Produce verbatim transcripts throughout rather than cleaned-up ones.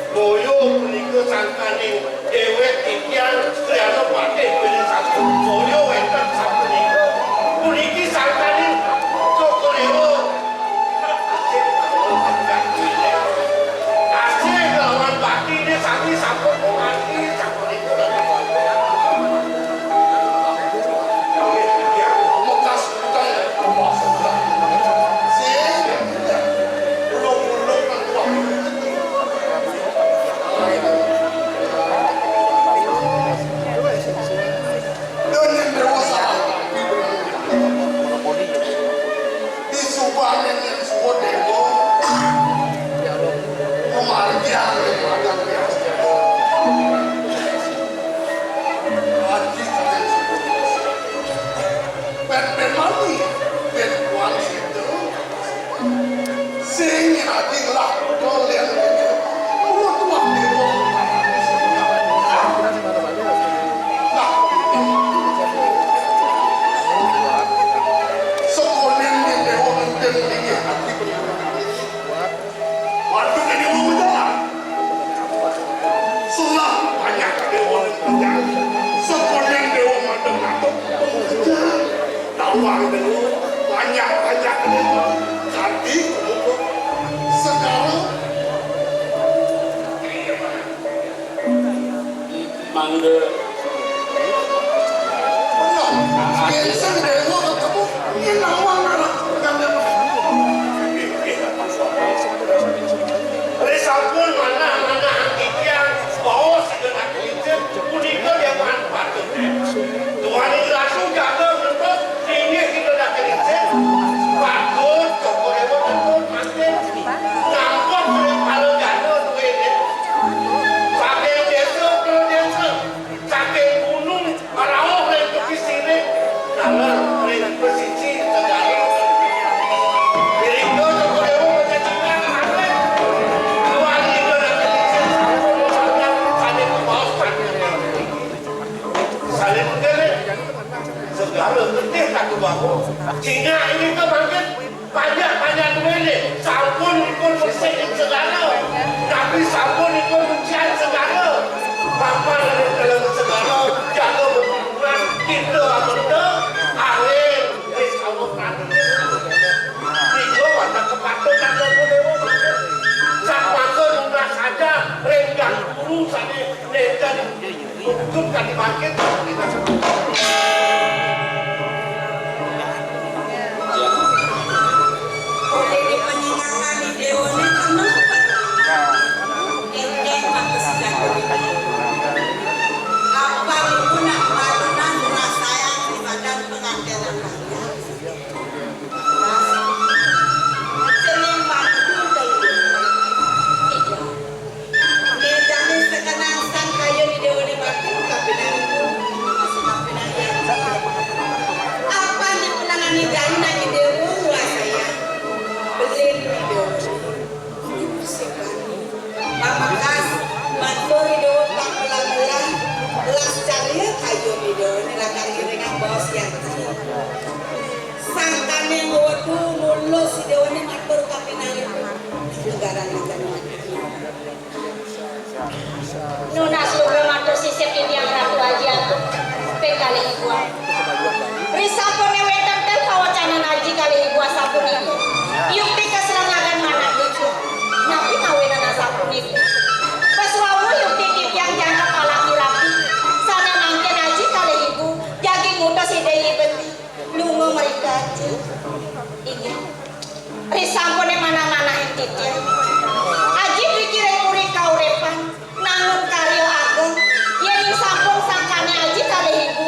Boyo punika sangkaning déwék titiang Sri Anapatih Bini Satu. Boyo wénten sapunika. Puniki sangkaning Cokor Déwa. Asih kelawan bakti sami sampun mati, sapunika. Pén-pén mani, pén kuan situ. Sing adi lah dolen. Mulut wah dewa. Nah, sekonen ni dewa ngenten tinggi hati. Waduh, ini mau berjalan. Sulah banyak dewa yang sepanjang dewa madeng atau pengejar. Tawang dewa banyak-banyak dewa. Hati kumpul segala. Mangga. Nah, biasa dewa ketemu, ini nawang anak gandeng. Ri sampun manah-manah titiang, baos ida nak licin, punika dewan patut. Tuan Ratu jaga ngentos, inggih ida nak licin. Patut, Cokor Dewa ngentos, mangkin. Ngampun ring pala jana duéné. Saking désa ka désa, saking gunung rauh ring tepi siring, taler ring pesisir segara. Irika Cokor Dewa majajinan, mangkin. Tuan ida nak licin sampun sangat sané kabaos panjang. Sané mungkin, segara getih katubawa. Cingak irika mangkin. Panjak-panjak duéné, sampun ipun bersih segala. Tapi sampun ipun ujian segala. Papan anu dalam segala, jaga berhubungan, kita amenda, akhir, wis kamu tadi. Tiga watak kepatut atau dewa. Sang maka nunas saja, renggang guru sané, nenten. Hukum kami bangkit. Oleh di peningalan di déwané tenang. Éngkén maka sejati. Apa ibu nak padunan rasayang di badan pengantin anak? Cening mantu. Né jani sekenan sang kayun di déwané batu, kapinang ibu, masih kapinang yang. Apa né penangan né jani nang déwa nguasayang? Belin di déwa. Ibu sing bani. Pamekas, matur di déwa pang melah-melah, las cahya kayun di déwané lakar iringang baos yang. Sangkaning wetu mulus di déwané matur kapinang ibu. Negara-negara. Nunas lugra matur sisip titiang Ratu Aji Agung, ping kalih ibu. Risampuné wénten ten pawacanan aji kalih ibu asapunika. Yukti kasrenggagan manah ibu. Napi mawinan asapunika? Pas wau yukti titiang jangkep palaki rapi. Sané mangkin aji kalih ibu, jagi ngutus Ida Hyang Beti. Lunga mrika, Aji. Inggih. Risampuné manah-manahin titiang. Aji pikirin uri kauripan, nangun karya ageng, yéning sampun sangkané aji kalih ibu,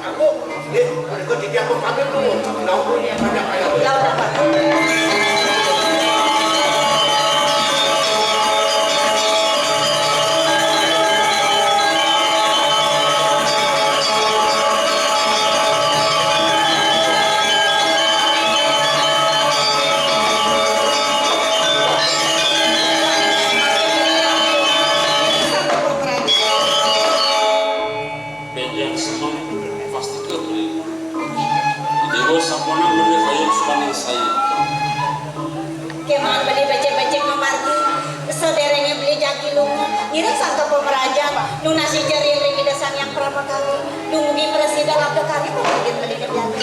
aku, nggih, menika titiang pun pamit nuwun. Nampun banyak kaya. Benjang semeng pasti kebeli. Dewa sampona mene kayun supaning saya. Keman beli becik-becik mamargi, saderenge beli jagi lunga, ngiring sangka pamrajan, nunasi jari ring Ida Sang Hyang Pramakawi, dumugi prasida labda karya pamangkin beli kejati.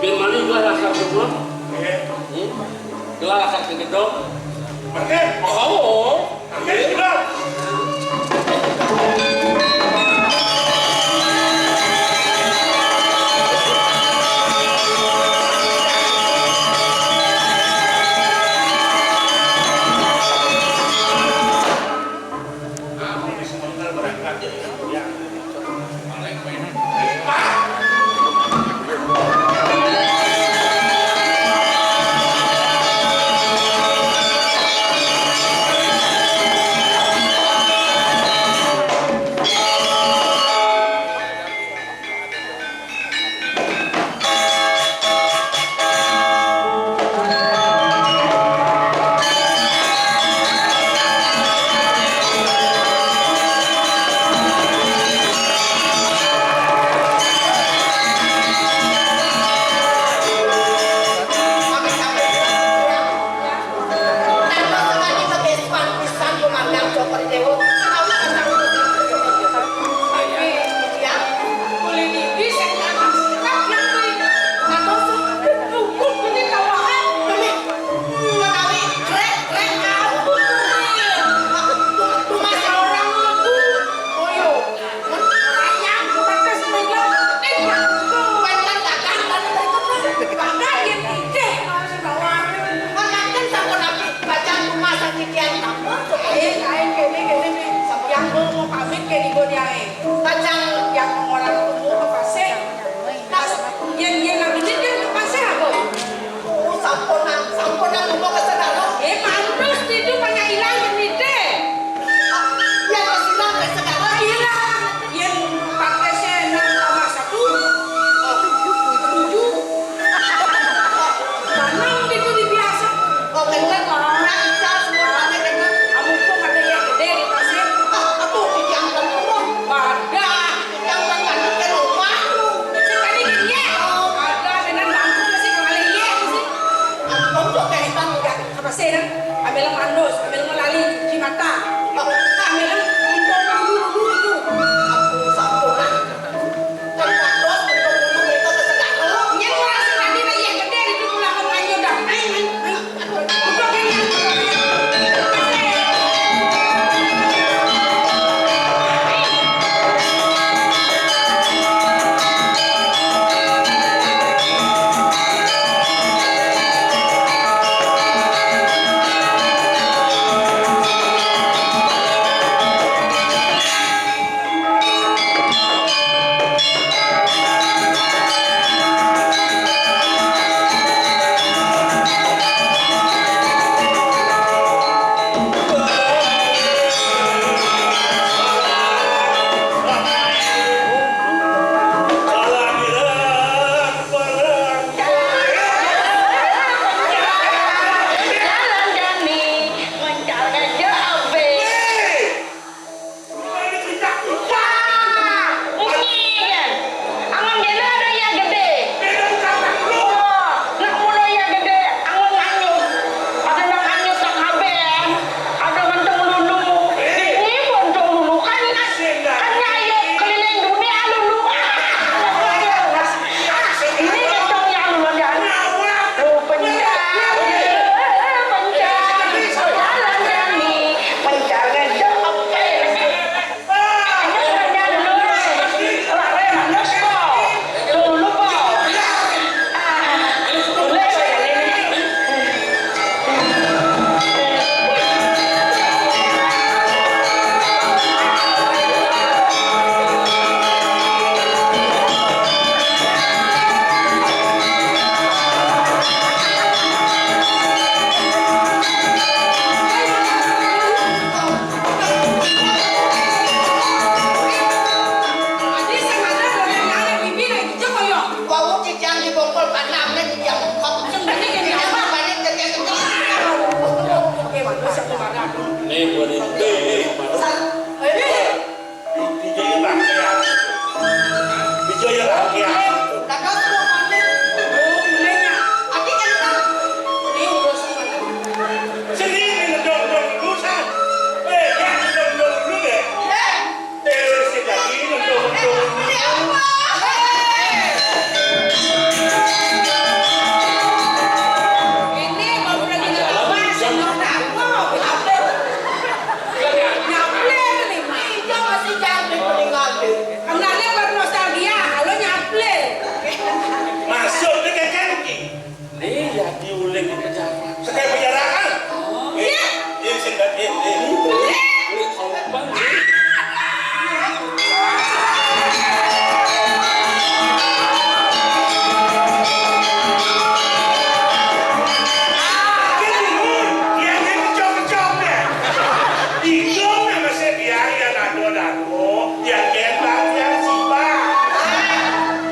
Bin mani gelah lakar semua. Nggih. Hmm? Gelah lakar ke gedong. Mangkin. Oh. Nggih, gelah. Sing, ambil mandus, ambil lali cuci mata. Ambil untung dulu, dulu, dulu. Aku satu, ah. Kan mandus, untung dulu, mereka tersedak. Nyang orang sing tadi, nah, iya, gede, itu pulang ke Melayu, dah. Ayo, ayo, ayo. Aduh, aduh, aduh, aduh. Wah! Bunyi kan? Angon kene ada ya gede. Oh, nak mula ya gede, angon nganyut. Ada nang nganyut tak kabeh. Ada ngenteng lulu. Ini pun ngenteng lulu kan, kan ayo keliling dunia lulu. Ah, ini ngenteng ya lulu ya. Lu pencak, pencak, jalan kami, pencak ngedok. Wau cicang dibongkol panamnya cicang kok. Sing balik ini apa? Balik kerja kerja. Nih, buat ini. Nih, nih. Dijaya bangkian. Dijaya bangkian. Sini ngedong-dong dulu, San. Eh, ya, ngedong-dong dulu deh. Eh, si daging ngedong-dong dulu. Ini mau pergi ke bawah, sama aku. Nyablé né, ijo masih cantik peninggalé. Kenalnya bernostalgia, kalau nyablé. Maksudnya kayak kan iki. Nih ya diulik di penjara. Sekali penjara kan? Iya. Iya, sing gak, iya, iya. Ini korban.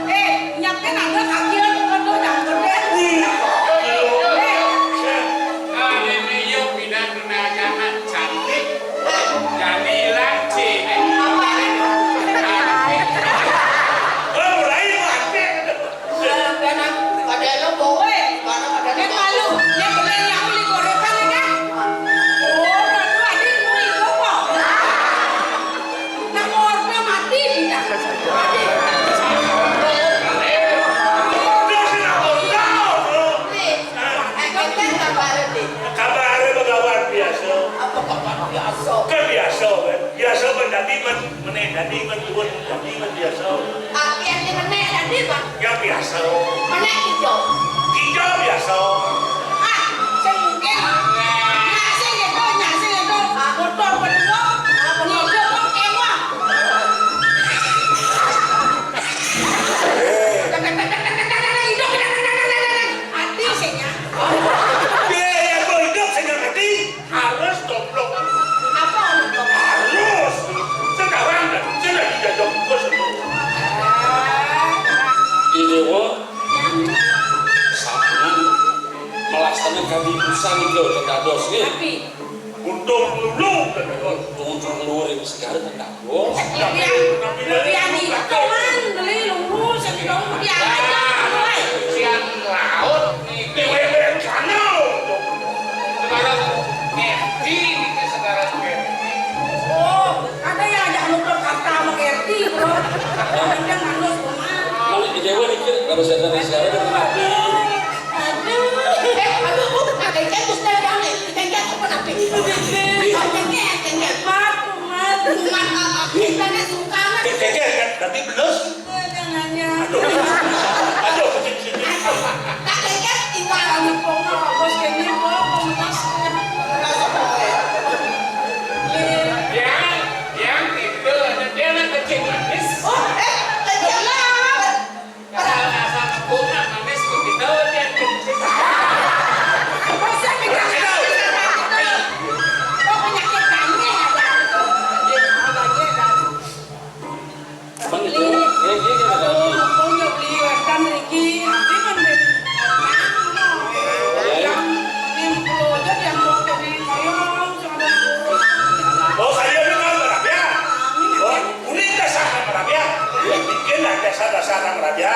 Eh, nyablé nado kaki lo, lo tuh jangan gede. Ah, ini yuk pindah ke Najangan cantik. Jadi ilang sih. Apa? Oh, mulai mati. Eh, kena, kadéna bawa, eh, mana kadéna. Nek malu, nek bener yang uli gorekan ya kan? Oh, aduh, adik, mau ikut kok. Nak mau orangnya mati, tidak. Mati. Dia sudah tahu, bro. Nih, eh, kan kabar, Dik. Kabar begawan biasa. Apa kabar biasa? Kan biasa, kan? Biasa kan dadi men-, menék dadi men-, tuwun dadi men-, biasa. Artian di menék dadi, Pak? Ya biasa. Menék ijo. Ijo biasa. Ah, sing mungkin. Nyak sing itu, nyak sing itu. Ah, motor berdua, ah, motor berdua, kok ewah. Ati sing ya. Iya, iya, kok hidup sing ngerti. Harus goblok. Apa goblok? Harus. Sekarang kan, sudah dijajah bungkus itu. Ini, wo. Sama. Melastani kami busan itu, tetados, nggih. Tapi untung lulu, tetados. Untung lulu, segala tetados. Tapi yang, tapi yang itu kan beli lulu, sing dong, dia aja, woi. Siang laut, di wewe sana, untung. Saya tadi sekarang dengan Abi. Aduh. Eh, aduh, Bu, Kak Keket, Ustaz, jangan. Keket, apa, Nabi? Keket, Keket. Kumat, kumat. Kumat, apa? Kita nih suka, Mas. Keket, Keket, kan? Tapi belum. Jangan, ya. Aduh. Aduh, kecil-kecil. Kak Keket, tinggal. Aduh, kok nggak bagus kayak gini, Bu? Kok ngeras? Yang, yang itu, ada dia anak kecil manis. Oh, eh, kecil banget. Asal, asal kebunnya manis tuh, kita lihat. Masa kita nggak bisa gitu? Kok penyakit kami ada? Abang itu, ya, dia, dia, dia, aduh, mumpung ya beli Western Ricky, tapi kan beli. Ya, ya. Yang ini perlu aja yang mau jadi sayang, sama. Oh, saya ini kan berapa ya? Oh, ini dasar berapa ya? Bikin dasar-dasar berapa ya?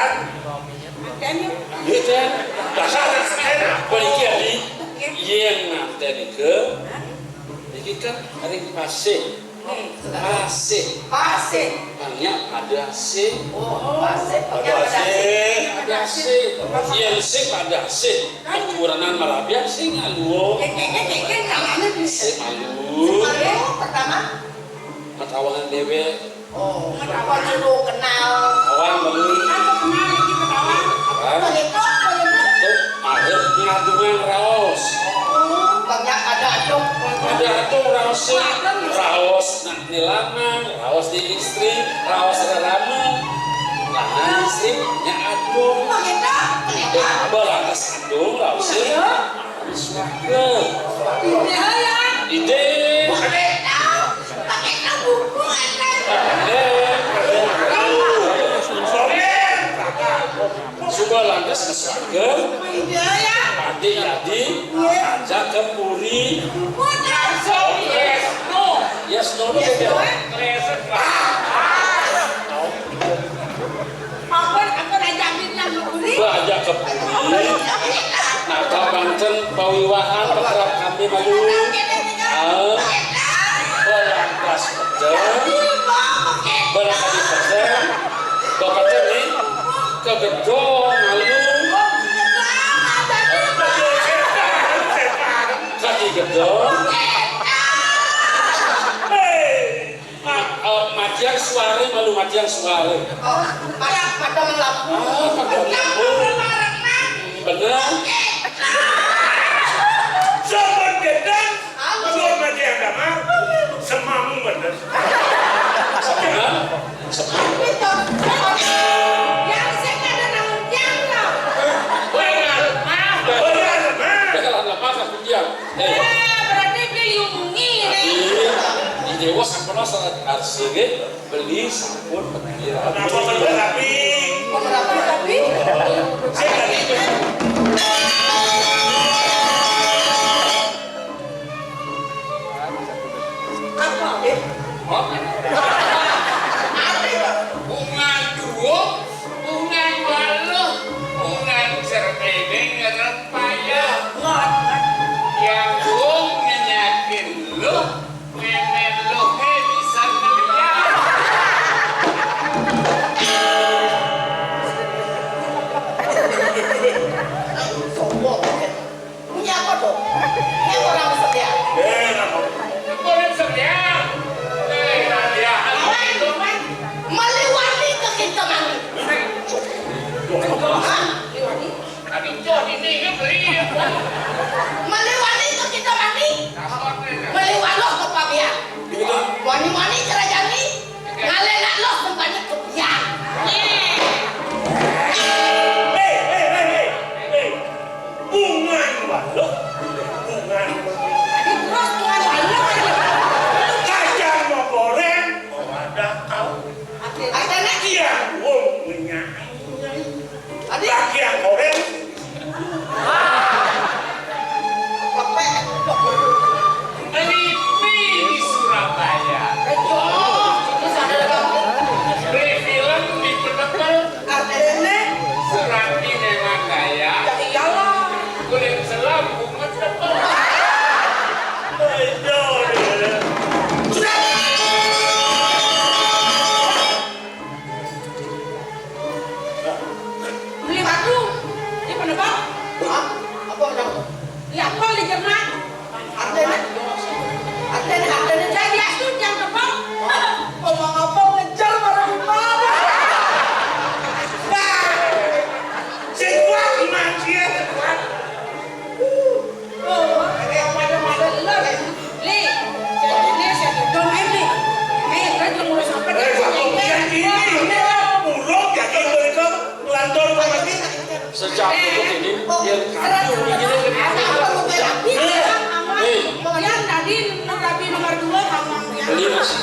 Iya, Cen. Dasar, Cen. Apa iki, Adi? Iya, yang nganten ke. Iki kan ring pasir. Pasir. Pasir. Makanya ada sih. Oh, pasir. Ada sih. Ada sih. Yang sih ada sih. Ukuran malabian sih ngaluo. Kayaknya, kayaknya namanya bisa. Sih malu. Malu pertama. Ketawangan dewe. Oh, kenal. Awang beli. Aku kenal iki ketawa. Kan? Boleh kok, boleh kok. Tuh, ada ngaduan raos. Oh, banyak ada aduk. Ada aduk raos sih. Raos nak nilangan, raos di istri, raos rerama. Lanang istri nya aduk. Boleh kok, boleh kok. Belantas aduk raos sih. Iya. Swarga. Ide ya. Ide. Pakai tahu. Pakai tahu buku, Anda. Ide. Suba lantas ke swarga. Ide ya. Adi, adi. Iya. Ajak ke puri. Putar. Yes, no. Yes, no, no, yes, no. Ampun, ampun, aja Abi bilang ke puri. Ba aja ke puri. Nah, kapanten pawiwahan pakerap kami malu. Ah, belantas peten. Belantas peten. Ba peten nih. Kegedong malu. Kaki gedong. Hei. Ma-, eh, matiang suara, malu matiang suara. Oh, pada, pada melampu. Ah, pada melampu. Bener. Zaman gendang, zaman matiang damar, semang bener. Bener. Semang. Yang sing ada namun tiang, loh. Bener. Bener. Bener. Bener. Eh. Eh, berarti beli yumungi ini. Di, di Dewa sampun salat arsi nggih, beli sampun pengira. Kenapa bener tapi? Kenapa tapi? Sing tadi. Apa? Eh? Hah? Bunga duo, bunga waluh, bunga cerpene ngerem payah. Yang wong ngenyakin luh, memen luhe bisa ngeliat.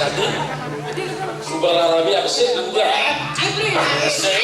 Tadi, ku bararami absen, enggak. Absen.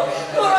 Ô,